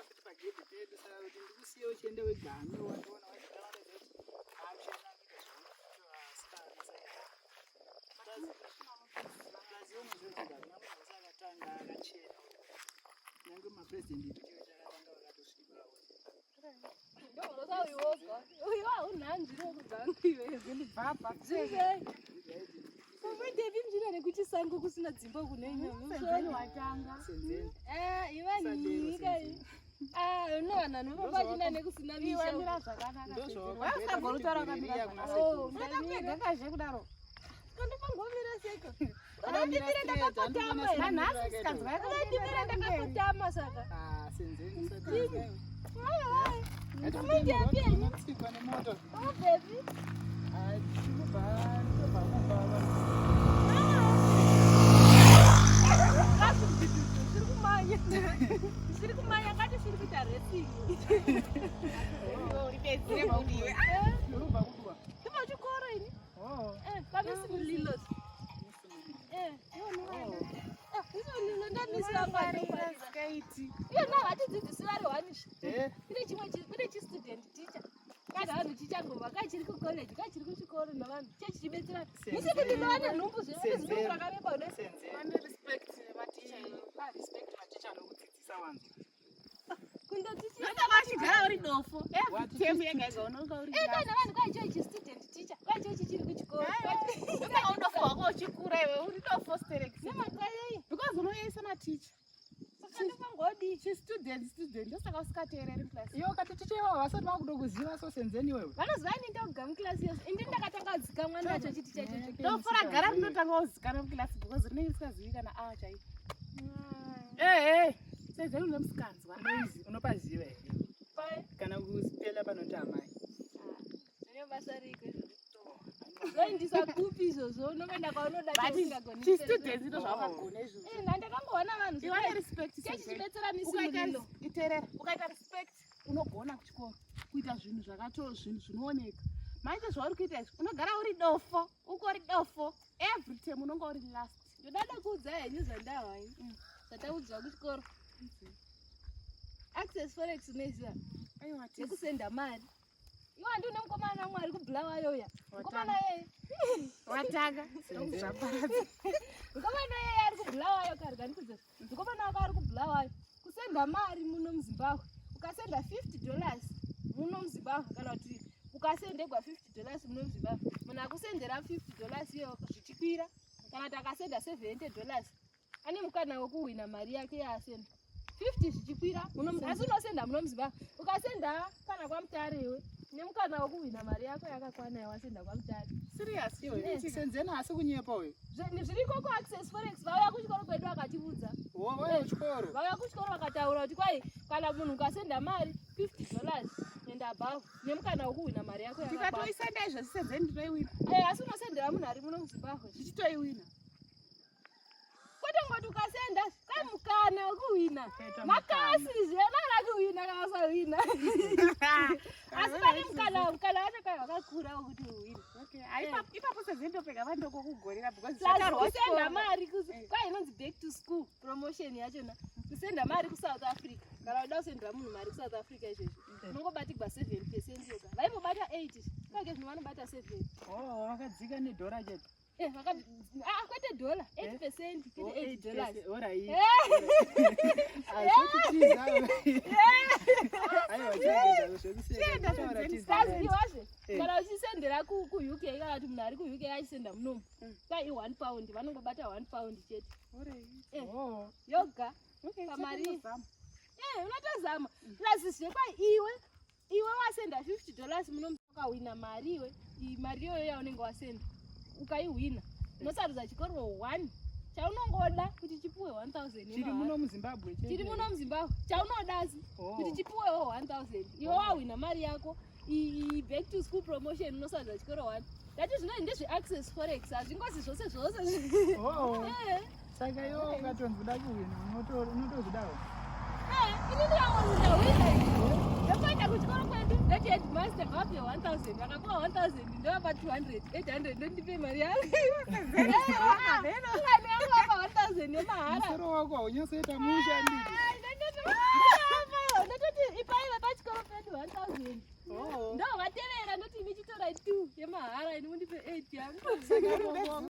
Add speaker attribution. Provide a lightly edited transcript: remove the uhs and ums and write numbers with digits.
Speaker 1: futi pagedhi pedu saka kuti ndikusiye uchienda wega hami wandiona wachitaura kuti haachena kuita zvaunoita asikana saka unoziva kuti hakuna munhu wese akatanga akachena nyange mapresident edu chaiwo chakatanga vakatosvibawo.
Speaker 2: Uyo haunhanzviri wokubvangu iwe.
Speaker 3: Ndibvapa.
Speaker 2: Unoendepi mchina nekuchisango kusina dzimba kune
Speaker 3: Senzeni watanga.
Speaker 1: Senzeni.
Speaker 2: Eh, iva nyika. Ah, unowana nomapachina nekusina
Speaker 3: Iwe
Speaker 2: misha.
Speaker 3: mira zvakanaka.
Speaker 1: Ndozvawakagona
Speaker 3: Usagona kutaura wakamira
Speaker 1: kuita kuna
Speaker 3: zvakanaka.
Speaker 2: Oh,
Speaker 1: sekuru.
Speaker 3: Unoda kazve kudaro.
Speaker 2: Kandopangomira seko.
Speaker 1: Unomira
Speaker 2: Unondimira
Speaker 1: straight,
Speaker 2: ndakakotama.
Speaker 1: handikuona
Speaker 3: Nanhasi
Speaker 1: Senzeni
Speaker 3: sikanzwa
Speaker 2: Unondimira ndakakotama saka.
Speaker 1: Ah, Senzeni usati.
Speaker 2: Wai wai. Unoendepi henyu?
Speaker 1: Unotsikwa nemoto.
Speaker 2: Oh baby.
Speaker 1: Ah, tichikubva ndobva kumba vanhu.
Speaker 2: Zviri kumanya. Zviri kumanya ngati zviri kuita racing.
Speaker 3: Uripedzire maudiwe.
Speaker 1: Ndorubva kuduwa.
Speaker 2: Ndibva chikoro ini.
Speaker 1: Oh.
Speaker 2: Eh, pamisi mulilo. Eh, ah, iso lilo ndamisi vangu vanofarira.
Speaker 3: Skaiti.
Speaker 2: Iyo na vatidzidzisi vari wanisha.
Speaker 1: Eh,
Speaker 2: Kune chimwe kune chi student teacher. Kana vanhu chichangobva kachiri kucollege kachiri kuchikoro navanhu chechichibetsera. Misi kuti ane nhumbu zve
Speaker 1: Senzeni.
Speaker 2: rakareba kudai.
Speaker 1: Senzeni.
Speaker 3: Vane respect nematicha.
Speaker 1: Ah, respect maticha anokudzidzisa wangu.
Speaker 2: Kundotichi.
Speaker 3: Unonga wachigara uri dofo. Every term yega yega unonga uri
Speaker 2: Eh, kana vanhu kwaicho chi student teacher kwaicho chichiri kuchikoro.
Speaker 3: Unonga udofo hwako uchikura iwe uri dofo sterek.
Speaker 2: Nemhaka yei?
Speaker 3: Because unoyesa maticha.
Speaker 2: Saka ndofangodii?
Speaker 3: Chi student student ndosaka usikateereri class.
Speaker 1: Iwe ukati ticha iwawo vasati vakutokuziva so Senzeni iwewe.
Speaker 2: Vanoziva ini ndoga muclass yose. Ini ndakatanga kuzikamwa nacho chiti chacho.
Speaker 3: Dofo ragara rinotanga kuzikanwa muclass because rinenge risikazivi kana a chaiyo. Eh eh. Senzeni une musikanzwa.
Speaker 1: Unopaziva here?
Speaker 2: Pai.
Speaker 1: Kana kusipela panoti amai.
Speaker 2: Zvine basa riko izvozvo. Zvoindisa kupi izvozvo unoenda kwaunoda
Speaker 3: But
Speaker 2: chausingagoni.
Speaker 3: chi student ndo zvawakagona izvozvo.
Speaker 2: Eh, ndandakamboona vanhu
Speaker 3: Iwe ne respect.
Speaker 2: chechibetsera misi
Speaker 3: Ukaita
Speaker 2: mulilo.
Speaker 3: iterera, ukaita respect unogona kuchikoro kuita zvinhu zvakato zvinhu zvinooneka. Manje zvauri kuita izvi unogara uri dofo, ukori dofo every term unonga uri last.
Speaker 2: Ndodada kuudza henyu zvandahwa ini. Zvataudzwa kuchikoro. Access Forex unoiziva?
Speaker 3: Aiwa tizi.
Speaker 2: Yekusenda mari. Iwe handi une mukomana wangu ari kuBulawayo uya. Mukomana yeye.
Speaker 3: Watanga. Ndokuzvaparadza.
Speaker 2: Mukomana yeye ari kuBulawayo karga ndikudze. Mukomana wako ari kuBulawayo. Kusenda mari muno muZimbabwe. Ukasenda $50 muno muZimbabwe kana kuti ukasendegwa $50 muno muZimbabwe. Munhu akusendera $50 iyo zvichikwira kana kuti akasenda $70 ane mukana wekuhwina mari yake yaasenda. 50 zvichikwira muno asi unosenda muno muZimbabwe. Ukasenda kana kwaMutare iwe nemukana wekuhwina mari yako yakakwana yawasenda kwaMutare.
Speaker 3: Serious.
Speaker 1: Iwe Senzeni haasi kunyepa uyu.
Speaker 2: Zviriko kuAccess Forex vauya kuchikoro kwedu vakatiudza.
Speaker 1: Wauya kuchikoro.
Speaker 2: Vauya kuchikoro vakataura kuti kwai kana munhu ukasenda mari $50 and above nemukana wekuhwina mari yako yakakwana.
Speaker 3: Ndikatoisenda izvo Senzeni ndinoiwina.
Speaker 2: Eh, asi unosendera munhu ari muno muZimbabwe.
Speaker 3: Ndichitoiwina.
Speaker 2: Kwete ngoti ukasenda kwai mukana wekuhwina.
Speaker 1: Ukaita
Speaker 2: Makasi zve mara kuhwina kana usahwina. Asi pane mukana mukana wacho kwai wakakura wekuti uhwine.
Speaker 3: Okay. Ah, ipapo Senzeni ndopega vandokokugorera because
Speaker 2: Plus
Speaker 3: zvataurwa
Speaker 2: kusenda
Speaker 3: kuchikoro.
Speaker 2: mari kwai inonzi back to school promotion yachona kusenda mari kuSouth Africa kana uda kusendera munhu mari kuSouth Africa izvezvi unongobatigwa 7% yoga vaimbobata 8 kwake zvino vanobata 7.
Speaker 1: Oh, vakadzika nedhora chete.
Speaker 2: Eh, ah, kwete dhola 8% kwete $8.
Speaker 1: Alright.
Speaker 2: Eh.
Speaker 1: Ah, zvekutiza. Aiwa, chienda zvekuseka. Kutaura tiza.
Speaker 2: Kaziwazve
Speaker 1: Eh.
Speaker 2: kana uchisendera kuUK kana kuti munhu ari kuUK achisenda munomu kwai £1 vanongobata £1 chete.
Speaker 3: Alright.
Speaker 2: Eh.
Speaker 1: Oh.
Speaker 2: Yoga.
Speaker 3: Okay,
Speaker 2: Pamari.
Speaker 3: chetozama.
Speaker 2: Eh, unotozama plus zvekwa iwe iwe wasenda $50 muno ukahwina mari iwe mari iyoyo yaunenge wasenda ukaihwina unosarudza chikoro 1 chaunongoda kuti chipuwe 1000
Speaker 1: Chiri muno muZimbabwe chete.
Speaker 2: chiri muno muZimbabwe chaunoda asi
Speaker 1: Oh.
Speaker 2: kuti chipuwewo 1000 iwe wahwina mari yako back to school promotion unosarudza chikoro 1 ndati zvino ndezveAccess Forex hazvingozi zvose zvose.
Speaker 1: Oh.
Speaker 2: Eh.
Speaker 1: Saka iwe ukatonzi uda kuhwina unotozvidawo.
Speaker 2: Eh, ini ndinawina ndokuenda kuchikoro kwedu ndoti headmaster ngavape 1000 vakapiwa 1000 ndovapa 200 800 ndondipe mari yangu ungani yangu vapa 1000 yemahara.
Speaker 1: Musoro wako haunyatsoita musha nditi.
Speaker 2: Ndoti Ndatevera ndoti ini chitorai 2 yemahara ini mundipe 8 yangu.